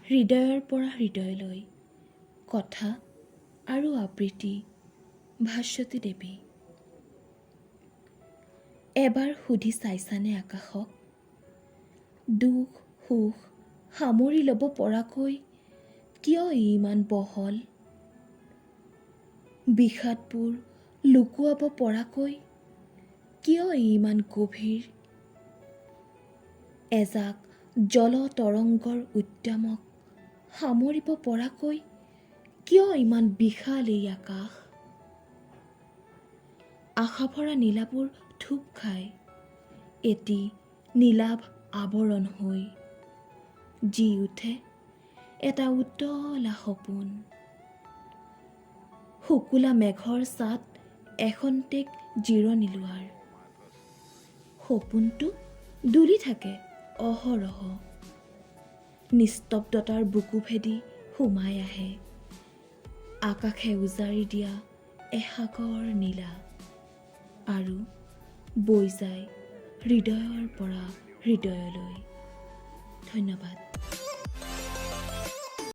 হৃদয়ৰ পৰা হৃদয়লৈ। কথা আৰু আবৃত্তি ভাস্বতী দেৱী। এবাৰ সুধি চাইছানে আকাশক, দুখ সুখ সামৰি ল'ব পৰাকৈ কিয় ই ইমান বহল? বিষাদবোৰ লুকুৱাব পৰাকৈ কিয় ই ইমান গভীৰ? এজাক জল তৰংগৰ উদ্যমক সামৰিব পৰাকৈ কিয় ইমান বিশাল এই আকাশ? আশাভৰা নীলাবোৰ থূপ খাই এটি নীলাভ আৱৰণ হৈ জি উঠে এটা উতলা সপোন। শুকুলা মেঘৰ ছাঁত এখন্তেক জিৰণি লোৱাৰ সপোনটো দুলি থাকে অহৰহ। নিস্তব্ধতাৰ বুকু ভেদি সোমাই আহে আকাশে উজাৰি দিয়া এসাগৰ নীলা আৰু বৈ যায় হৃদয়ৰ পৰা হৃদয়লৈ। ধন্যবাদ।